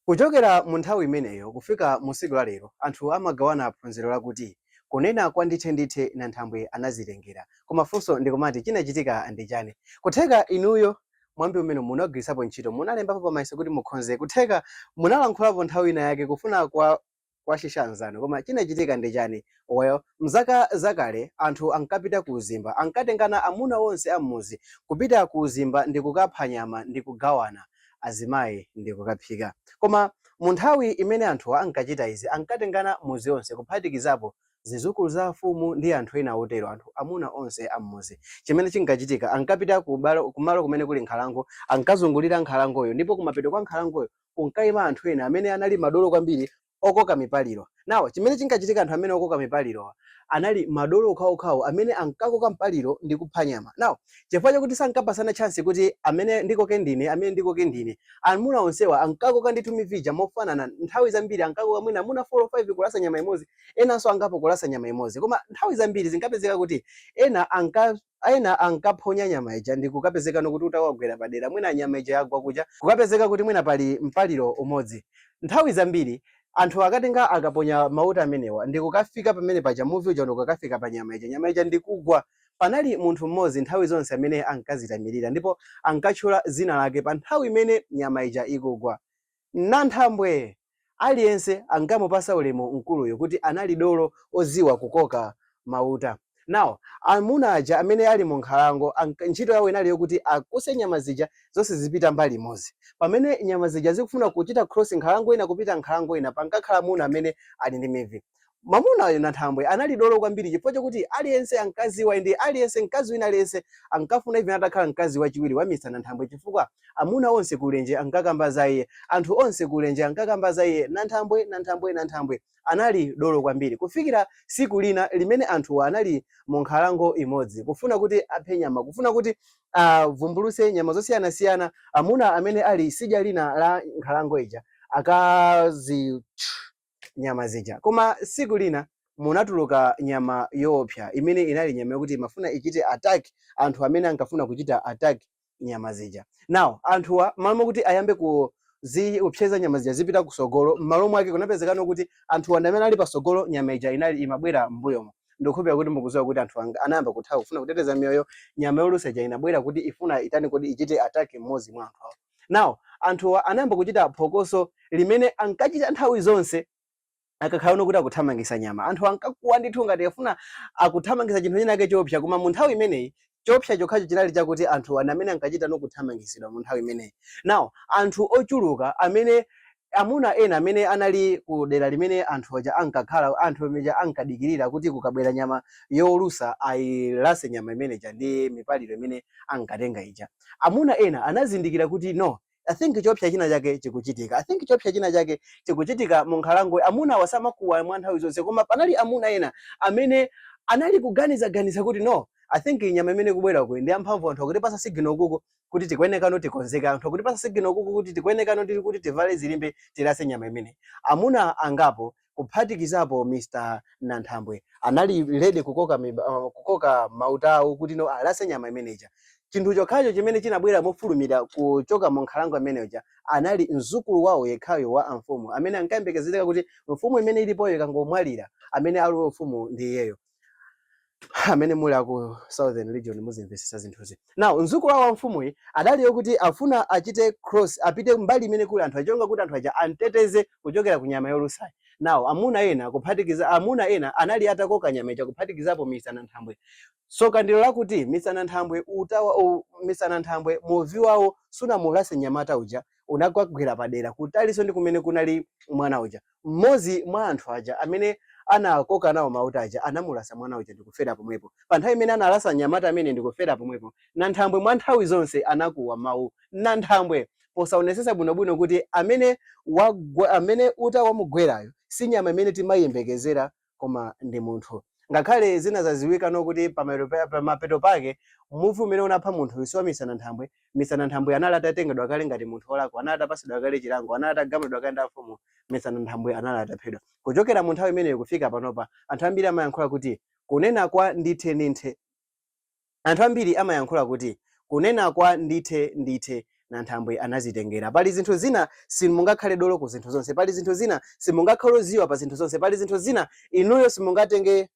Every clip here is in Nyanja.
Kuchokera mu nthawi imeneyo kufika mu tsiku la lero, anthu amagawana phunziro lakuti, Kunena kwa ndithe-ndithe Nanthambwe anazitengera. Koma funso ndikumati chinachitika ndi chani? Kutheka inuyo mwambi umene munagwiritsapo ntchito, munalembapo pamayeso kuti mukhonze, kutheka munalankhulapo nthawi ina yake kufuna kwa kuwashisha anzanu. Koma chinachitika ndi chani? Well, mzaka zakale anthu ankapita ku uzimba, ankatengana amuna onse a m'mudzi kupita ku uzimba ndi kukapha nyama ndi kugawana, azimayi ndi kukaphika. Koma mu nthawi imene anthuwa ankachita izi, ankatengana mudzi onse kuphatikizapo zizukulu za afumu ndi anthu ena otero, anthu amuna onse a m'mudzi. Chimene chinkachitika, ankapita kumalo kumene kuli nkhalango, ankazungulira nkhalangoyo ndipo kumapeto kwa nkhalangoyo kunkaima anthu ena amene anali madolo kwambiri okoka mipaliro. Now, chimene chinkachitika anthu amene okoka mipalirowa anali madolo okhaokhawo amene ankakoka mpaliro ndi kupha nyama. Now, chifukwa chakuti sankapasana chance kuti amene ndikoke ndine, amene ndikoke ndine, amuna onsewa ankakoka ndithu mivi ija mofanana. Nthawi zambiri ankakoka mwina amuna 4 or 5 kulasa nyama imodzi, enanso angapo kulasa nyama imodzi. Koma nthawi zambiri zinkapezeka kuti ena ankaphonya nyama ija ndi kukapezekano kuti utawagwera padera, mwina nyama ija yagwa kuja, kukapezeka kuti mwina pali mpaliro umodzi. Nthawi zambiri anthu akatenga akaponya mauta amenewa ndi kukafika pamene paja muvi uja ndikukafika pa nyama ija, nyama ija ndikugwa. Panali munthu mmodzi nthawi zonse amene ankazitamirira ndipo ankatchula dzina lake pa nthawi imene nyama ija ikugwa. Nanthambwe! Aliyense ankamupasa ulemu mkuluyo kuti anali dolo oziwa kukoka mauta. Now, amuna aja amene ali mu nkhalango ntchito yawo inali yokuti akuse nyama zija zonse zipita mbali imodzi. Pamene nyama zija zikufuna kuchita cross nkhalango ina kupita nkhalango ina pankakhala amuna amene ali ndi mivi. Mamunayo Nanthambwe anali dolo kwambiri chifukwa chokuti aliyense ankaziwa ndi aliyense mkazi wina aliyense ankafuna even atakhala mkazi wachiwiri wa Mr. Nanthambwe chifukwa amuna onse ku Lenje ankakamba za iye, anthu onse ku Lenje ankakamba za iye, Nanthambwe, Nanthambwe, Nanthambwe. Anali dolo kwambiri kufikira siku lina limene anthuwa anali mu nkhalango imodzi kufuna kuti aphe nyama, kufuna kuti avumbulutse nyama zosiyanasiyana, amuna amene ali sidya lina la nkhalango ija akazi nyama zija. Koma siku lina munatuluka nyama yoopsa imene inali nyama yokuti imafuna ichite attack anthu amene ankafuna kuchita attack nyama zija. Now anthuwa m'malo mokuti ayambe kuziopseza nyama zija zipita kusogolo, m'malo mwake kunapezekano kuti anthuwa ndi amene ali pasogolo, nyama ija inali imabwera m'mbuyomo. Ndikukhulupirira kuti mukudziwa kuti anthu anayamba kuthawa kufuna kuteteza miyoyo, nyama yolusa ija inabwera kuti ifuna itani kodi ichite attack mmodzi mwa anthu awo. Now anthuwa anayamba kuchita phokoso limene ankachita nthawi zonse akakhala kuti akuthamangisa nyama. Anthu ankakuwa ndithu ngati afuna akuthamangisa chinthu chinake choopsa, koma mu nthawi imeneyi choopsa chokhacho chinali chakuti anthu amene ankachita nokuthamangisidwa mu nthawi imeneyi. Now anthu ochuluka amene amuna ena amene anali ku dera limene anthu aja ankakhala, anthu aja ankadikirira kuti kukabwera nyama yolusa ayilase nyama imeneja ndi mipaliro imene ankatenga ija. Amuna ena anazindikira kuti no, I think choopsa china chake chikuchitika. I think choopsa china chake chikuchitika mu nkhalango. Amuna wasamakuwa mwa nthawi zonse, koma panali amuna ena amene anali kuganiza-ganiza kuti no, I think nyama imene ikubwera uku ndi amphamvu, anthu akutipasa signal kuku kuti tikuyenekano tikonzeka, anthu akutipasa signal kuku kuti tikuyenekano tili kuti tivale zilimbe tilase nyama imene. Amuna angapo kuphatikizapo Mr. Nanthambwe anali ready kukoka mauta awo kuti no alase nyama imeneja. Chinthu chokhacho chimene chinabwera mofulumira kuchoka mu nkhalango imeneja anali mzukulu wawo yekhayo wa amfumu amene ankayembekezereka kuti mfumu imene ilipoyo ikangomwalira amene alowe ufumu ndi iyeyo. Amene muli aku Southern Region muzimvetsetsa zinthuzi. Now mzukulu wawo wa mfumuyi adaliyo kuti afuna achite cross apite mbali imene kuli anthu achonga kuti anthu aja amteteze kuchokera ku nyama yolusayi. Now amuna ena kuphatikiza amuna ena anali atakoka nyama ija kuphatikizapo Mr. Nanthambwe. Soka ndilo lakuti Mr. Nanthambwe utawa Mr. Nanthambwe muvi wawo sunamulase mnyamata uja, unagwagwera padera kutalinso ndi kumene kunali mwana uja. Mmodzi mwa anthu aja amene anakoka nawo mauta aja anamulasa mwana uja ndikufera pomwepo. Pa nthawi imene analasa mnyamata amene ndikufera pomwepo, Nanthambwe mwa nthawi zonse anakuwa mawu Nanthambwe posaonesesa bwinobwino kuti amene wagwa, amene uta wamugwerayo si nyama imene timayiyembekezera koma ndi munthu. Ngakhale zina zaziwika no kuti pamapeto pake muvi umene unapha munthu si wa Mr. Nanthambwe. Mr. Nanthambwe anali atatengedwa kale ngati munthu wolakwa, anali atapasidwa kale chilango, anali atagamulidwa kale ndi amfumu. Mr. Nanthambwe anali ataphedwa. Kuchokera mu nthawi imeneyo kufika panopa, anthu ambiri amayankhula kuti kunena kwa ndithe ndithe. Anthu ambiri amayankhula kuti kunena kwa ndithe ndithe Nanthambwe anazitengera. Pali zinthu zina simungakhale dolo ku zinthu zonse, pali zinthu zina simungakhale oziwa pa zinthu zonse, pali zinthu zina inuyo simungatenge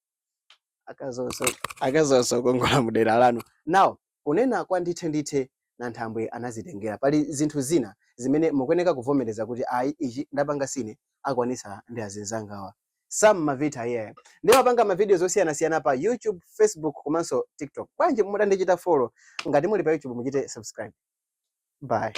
akazonso kongola mudera lanu. Now, kunena kwa ndithe ndithe, Nanthambwe anazitengera. Pali zinthu zina zimene mukuyeneka kuvomereza kuti ayi, ichi ndapanga sine, akwanisa ndi azinzangawa. Sam Mavita here. Ndimapanga ma videos osiyanasiyana pa YouTube, Facebook komanso TikTok. Bwanji mutandichita follow? Ngati muli pa YouTube, muchite subscribe. Bye.